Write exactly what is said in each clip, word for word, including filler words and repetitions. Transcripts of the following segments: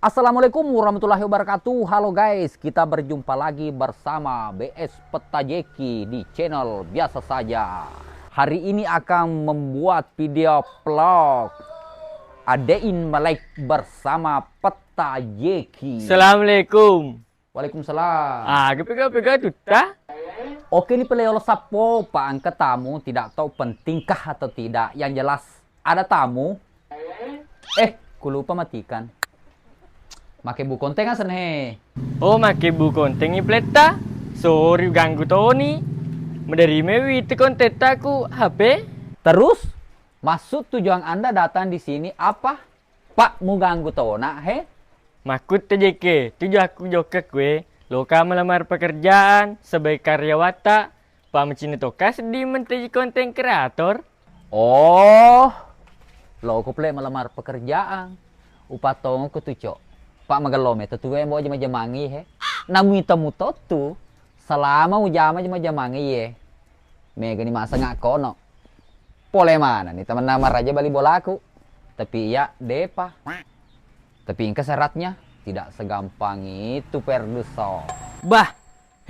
Assalamualaikum warahmatullahi wabarakatuh. Halo guys, kita berjumpa lagi bersama B S Petta Jeki di channel biasa saja. Hari ini akan membuat video vlog Adein Melek bersama Petta Jeki. Assalamualaikum. Waalaikumsalam. Ah, aga pega-pega tutta? Oke, ni pele yolo sappo, pa engka tamu, tidak tahu pentingkah atau tidak. Yang jelas ada tamu. Eh, kulupa matikan. Make bu konteng aseng he. Oh, make bu konteng i pletta. Sorry ganggu toni. Maderi mewi tu kontetta ku H P. Terus, maksud tujuan Anda datang di sini apa? Pak, muganggu tona he? Makkutta jekke, tujuakku jokka kue, loka melamar pekerjaan sebagai karyawatta, pa macinna tokka sedding menteji konten kreator. Oh, loko pele melamar pekerjaan. Upattongokko tu, Cok. Pak, magello meto tu, eh, mbo jama-jamangi he. Namuita muto tu, selama ujama jama-jamangi ye. Megani maseng akkono. Pole manenni temenna maraja bali bolaku. Tapi iya depa. Tapi engka syaratnya, tidak segampang itu, Ferguson. Bah,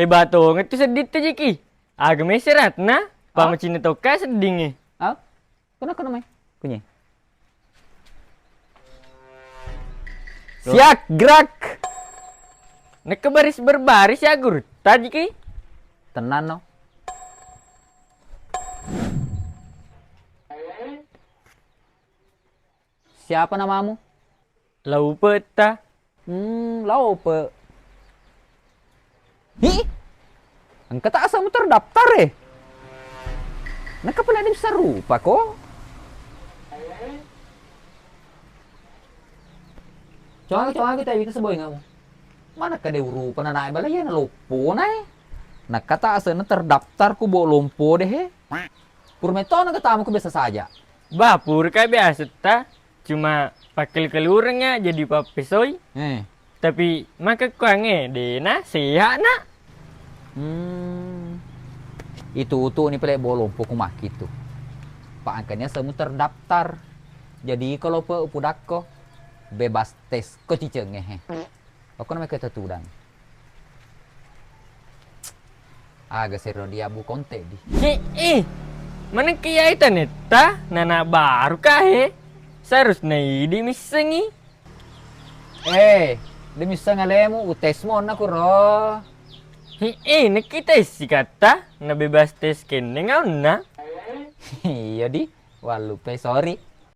hebat tongeng tu sedding tu jeki. Aga me syaratna? Hah? Pa macinna tokka seddingnge. Hah? Kena, kena mai. Kunye. Siap, gerak. Neke baris berbaris ya, guru. Taji ki. Tenang no. Siapa namamu? Laupe ta. Hmm, Laupe. Hi? Engka tak asamu terdaftar eh? Naka pernah di sarupa ko? Coba, coba aku tak bisa boy kamu. Mana kade urupa na naik balai ya na loppo na eh? Naka tak asana terdaftar ku bo lompo deh eh? Purmetona katamu ku biasa saja. Bah, pura ka biasa ta. Cuma pakkel-kelureng ya jadi pappesoi. Eh. Tapi maka kuange dena sehat nak. Hmm. Itu utu ni pele bolong poku maki tu. Pak angkanya semu terdaftar. Jadi kalau pe upudakko bebas tes ko ciceng eh. Okko namanya ketetudang. Aga sero dia bu konte di. Heeh. Maneng ki yai tanetta nana baru kahe. Sarus na idi missengi. Eh, de misseng alemu utesmu onna kuro. Heeh, nekki tes sikatta na bebas tes kenneng onna. Iya di, wallupe sorry.